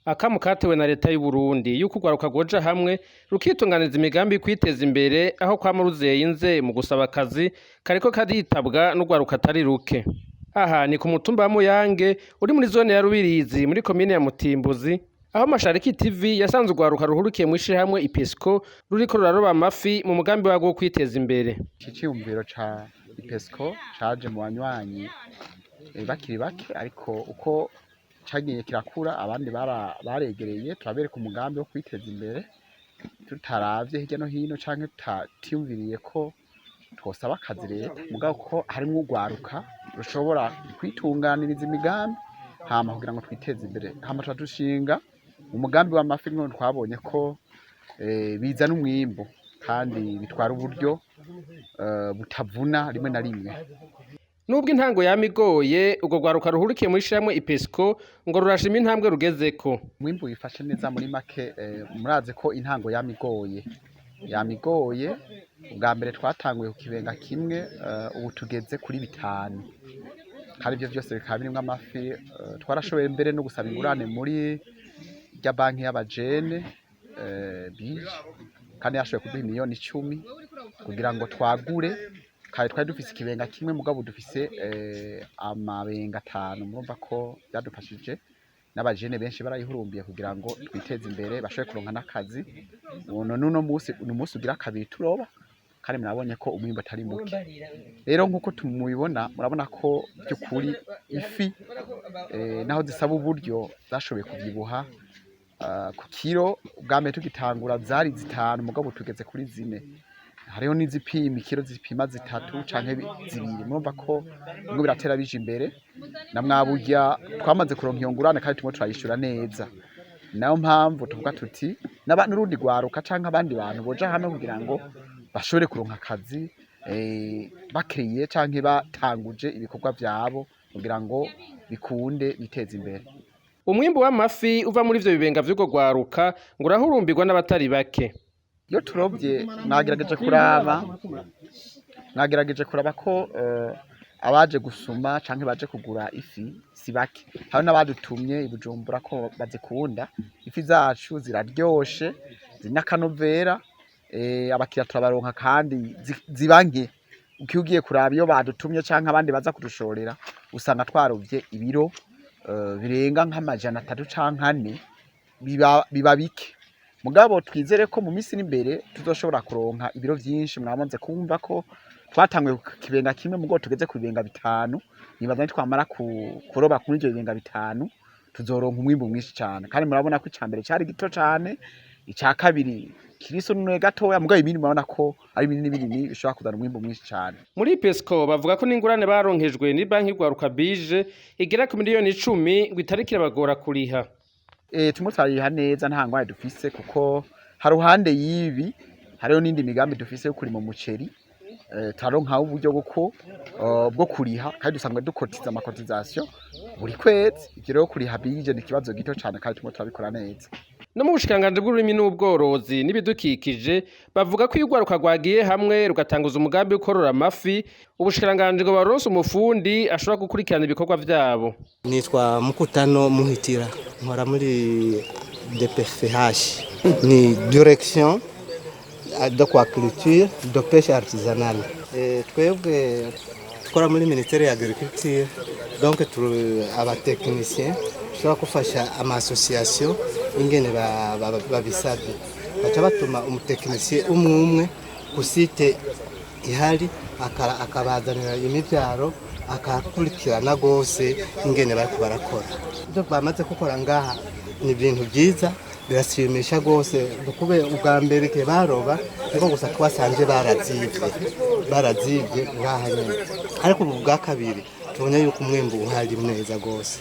Akamo katewe na leta y'u Burundi yuko urwaruka rwoja hamwe rukitunganiza imigambi yo kwiteza imbere aho kwama ruzeyinze mu gusaba akazi kariko karitabwa n'urwaruka atari ruke. Aha ni ku mutumba wa Muyange uri muri zone ya Rubirizi muri komine ya Mutimbuzi, aho Mashariki TV yasanze urwaruka ruhurukiye mw'ishirahamwe IPESCO ruriko ruraroba amafi mu mugambi warwo wo kwiteza imbere. Iki ciyumviro ca IPESCO caje mu banywanyi bakiri bake, ariko uko cagiye kirakura abandi baregereye turabereka umugambi wo kwiteza imbere tutaravye hirya no hino canke tutiyumviriye ko twosaba akazi leta, mugabo ko harimwo urwaruka rushobora kwitunganiriza imigambi hama kugira ngo twiteze imbere, hama tuca dushinga umugambi w'amafi. None twabonye ko bizana umwimbu kandi bitwara uburyo butavuna rimwe na rimwe. Nubwo intango yama igoye, urwo rwaruka ruhurikiye mw'ishirahamwe IPESCO ngo rurashima intambwe rugezeko. Umwimbu wifashe neza muri make. Murazi ko intango yama igoye, yama igoye. Ubwa mbere twatanguye ku kibenga kimwe, ubu tugeze kuri 5, kandi ivyo vyose bikaba birimwo amafi. Twarashoboye mbere no gusaba ingurane muri rya banki y'abajene bije, kandi yashoboye kuduha miliyoni 10 kugira ngo twagure. Kare twari dufise ikibenga kimwe, mugabo dufise amabenga 5. Murumva ko vyadufashije, n'abajene benshi barayihurumbiye kugira ngo twiteze imbere, bashobore kuronka n'akazi. None uno musi ni umunsi ugira kabiri turoba, kandi murabonye ko umwimbu atari muke. Rero nk'uko tumubibona, murabona ko by'ukuri ifi naho zisaba uburyo zashoboye kuvyibuha. Ku kiro ubwa mbere tugitangura zari 5, mugabo tugeze kuri 4. Hariho n'izipima ikiro, zipima 3 canke 2. Murumva ko bimwe biratera bija imbere, na mwaburya twamaze kuronka iyo ngurane kandi turimo turayishura neza. Nayo mpamvu tuvuga tuti n'urundi rwaruka canke abandi bantu boja hamwe kugira ngo bashobore kuronka akazi, bakiriye canke batanguje ibikorwa vyabo kugira ngo bikunde biteze imbere. Umwimbu w'amafi uva muri ivyo bibenga vy'urwo rwaruka ngo urahurumbirwa n'abatari bake. Iyo turovye, mwagerageje kuraba ko abaje gusuma canke baje kugura ifi si bake. Hari n'abadutumye i Bujumbura ko bazikunda. Ifi zacu ziraryoshe, zirimo akanovera. Abakiriya turabaronka kandi ziba nke. Ukiyo ugiye kuraba iyo badutumye canke abandi baza kudushorera, usanga twarovye ibiro birenga nk'300 canke 4, biba bike. Mugabo twizere ko mu minsi iri imbere tuzoshobora kuronka ibiro vyinshi. Mwamaze kumva ko twatanguye ku kibenga kimwe, mugabo tugeze ku bibenga 5. Nibaza nitwamara kuroba kuri ivyo bibenga 5, tuzoronka umwimbu mwinshi cane. Kandi murabona ko ica mbere cari gito cane, ica kabiri kirisununuye gatoya, mugabo ibindi murabona ko ari binini binini bishobora kuzana umwimbu mwinshi cane. Muri IPESCO bavuga ko n'ingurane baronkejwe ni banki y'urwaruka bije igera ku miliyoni 10 ngo itariko irabagora kuriha. Turimo turariha neza, nta ngorane dufise, kuko haruhande y'ibi hariho n'indi migambi dufise yo kurima umuceri. Turaronkaho uburyo bwo kuriha, kandi dusanzwe dukotiza ama cotisations buri kwezi. Ivyo rero kuriha bije ni ikibazo gito cane, kandi turimo turabikora neza. No mu bushikiranganji bw'uburimyi n'ubworozi n'ibidukikije bavuga ko iyo urwaruka rwagiye hamwe rugatanguza umugambi wo korora amafi, ubushikiranganji ngo baronse umufundi ashobora gukurikirana ibikorwa vyabo. Nitwa Mukutano Muhitira, nkora muri DPFH, ni Direction d'aquaculture de pêche artisanale. Twebwe dukora muri ministère ya agriculture, donc turi aba techniciens dushobora gufasha ama association ingene babisabye. Baca batuma umu technicien umwe umwe ku site ihari, akabazanira imivyaro, akakurikirana rwose ingene bariko barakora. Ibyo bamaze gukora ngaha ni ibintu byiza, birashimisha rwose. Kubera ubwa mbere igihe baroba niko gusa twasanze barazivye ngaha nyene, ariko ubu bwa kabiri tubonye yuko umwimbu uhari neza rwose.